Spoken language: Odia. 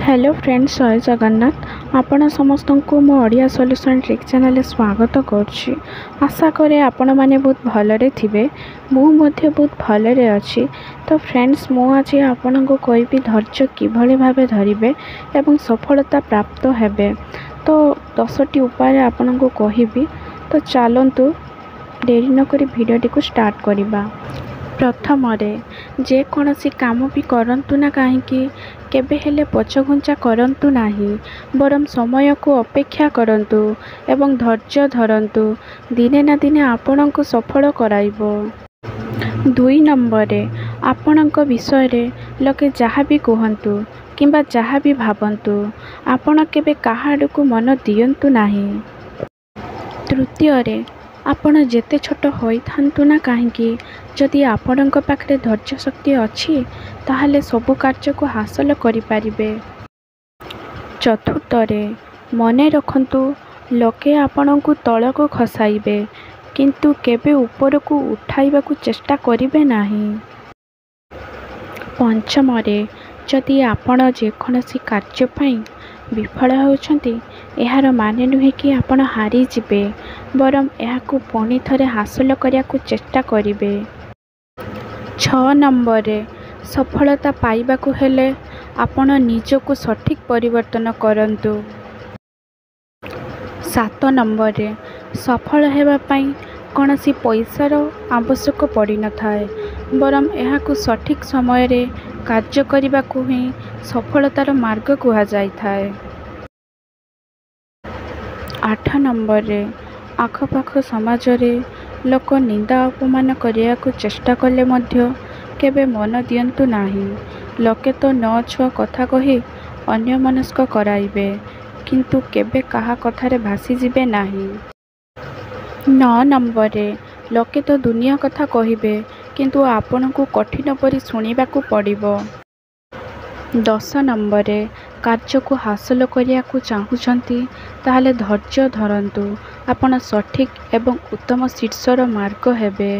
ହ୍ୟାଲୋ ଫ୍ରେଣ୍ଡସ୍, ଜୟ ଜଗନ୍ନାଥ। ଆପଣ ସମସ୍ତଙ୍କୁ ମୋ ଓଡ଼ିଆ ସଲ୍ୟୁସନ୍ ଟ୍ରିକ୍ ଚ୍ୟାନେଲରେ ସ୍ୱାଗତ କରୁଛି। ଆଶା କରେ ଆପଣମାନେ ବହୁତ ଭଲରେ ଥିବେ। ମୁଁ ମଧ୍ୟ ବହୁତ ଭଲରେ ଅଛି। ତ ଫ୍ରେଣ୍ଡସ୍, ମୁଁ ଆଜି ଆପଣଙ୍କୁ କହିବି ଧୈର୍ଯ୍ୟ କିଭଳି ଭାବେ ଧରିବେ ଏବଂ ସଫଳତା ପ୍ରାପ୍ତ ହେବେ। ତ 10ଟି ଉପାୟରେ ଆପଣଙ୍କୁ କହିବି। ତ ଚାଲନ୍ତୁ, ଡେରି ନକରି ଭିଡ଼ିଓଟିକୁ ଷ୍ଟାର୍ଟ କରିବା। ପ୍ରଥମରେ, ଯେକୌଣସି କାମ ବି କରନ୍ତୁ ନା କାହିଁକି, କେବେ ହେଲେ ପଛଘୁଞ୍ଚା କରନ୍ତୁ ନାହିଁ, ବରଂ ସମୟକୁ ଅପେକ୍ଷା କରନ୍ତୁ ଏବଂ ଧୈର୍ଯ୍ୟ ଧରନ୍ତୁ। ଦିନେ ନା ଦିନେ ଆପଣଙ୍କୁ ସଫଳ କରାଇବ। 2 ନମ୍ବରରେ, ଆପଣଙ୍କ ବିଷୟରେ ଲୋକେ ଯାହା ବି କୁହନ୍ତୁ କିମ୍ବା ଯାହା ବି ଭାବନ୍ତୁ, ଆପଣ କେବେ କାହା ଆଡ଼କୁ ମନ ଦିଅନ୍ତୁ ନାହିଁ। ତୃତୀୟରେ, ଆପଣ ଯେତେ ଛୋଟ ହୋଇଥାନ୍ତୁ ନା କାହିଁକି, ଯଦି ଆପଣଙ୍କ ପାଖରେ ଧୈର୍ଯ୍ୟ ଶକ୍ତି ଅଛି, ତାହେଲେ ସବୁ କାର୍ଯ୍ୟକୁ ହାସଲ କରିପାରିବେ। ଚତୁର୍ଥରେ, ମନେ ରଖନ୍ତୁ, ଲୋକେ ଆପଣଙ୍କୁ ତଳକୁ ଖସାଇବେ, କିନ୍ତୁ କେବେ ଉପରକୁ ଉଠାଇବାକୁ ଚେଷ୍ଟା କରିବେ ନାହିଁ। ପଞ୍ଚମରେ, ଯଦି ଆପଣ ଯେକୌଣସି କାର୍ଯ୍ୟ ପାଇଁ ବିଫଳ ହେଉଛନ୍ତି, ଏହାର ମାନେ ନୁହେଁ କି ଆପଣ ହାରିଯିବେ, ବରଂ ଏହାକୁ ପୁଣି ଥରେ ହାସଲ କରିବାକୁ ଚେଷ୍ଟା କରିବେ। 6 ନମ୍ବରରେ, ସଫଳତା ପାଇବାକୁ ହେଲେ ଆପଣ ନିଜକୁ ସଠିକ୍ ପରିବର୍ତ୍ତନ କରନ୍ତୁ। 7 ନମ୍ବରରେ, ସଫଳ ହେବା ପାଇଁ କୌଣସି ପଇସାର ଆବଶ୍ୟକ ପଡ଼ିନଥାଏ, ବରଂ ଏହାକୁ ସଠିକ୍ ସମୟରେ କାର୍ଯ୍ୟ କରିବାକୁ ହିଁ ସଫଳତାର ମାର୍ଗ କୁହାଯାଇଥାଏ। 8 ନମ୍ବରରେ, ଆଖପାଖ ସମାଜରେ ଲୋକ ନିନ୍ଦା ଅପମାନ କରିବାକୁ ଚେଷ୍ଟା କଲେ ମଧ୍ୟ କେବେ ମନ ଦିଅନ୍ତୁ ନାହିଁ। ଲୋକେ ତ ନ ଛୁଆଁ କଥା କହି ଅନ୍ୟମନସ୍କ କରାଇବେ, କିନ୍ତୁ କେବେ କାହା କଥାରେ ଭାସିଯିବେ ନାହିଁ। 9 ନମ୍ବରରେ, ଲୋକେ ତ ଦୁନିଆ କଥା କହିବେ, କିନ୍ତୁ ଆପଣଙ୍କୁ କଠିନ ପରି ଶୁଣିବାକୁ ପଡ଼ିବ। 10 ନମ୍ବରରେ, କାର୍ଯ୍ୟକୁ ହାସଲ କରିବାକୁ ଚାହୁଁଛନ୍ତି, ତାହେଲେ ଧୈର୍ଯ୍ୟ ଧରନ୍ତୁ। ଆପଣ ସଠିକ୍ ଏବଂ ଉତ୍ତମ ଶୀର୍ଷର ମାର୍ଗ ହେବେ।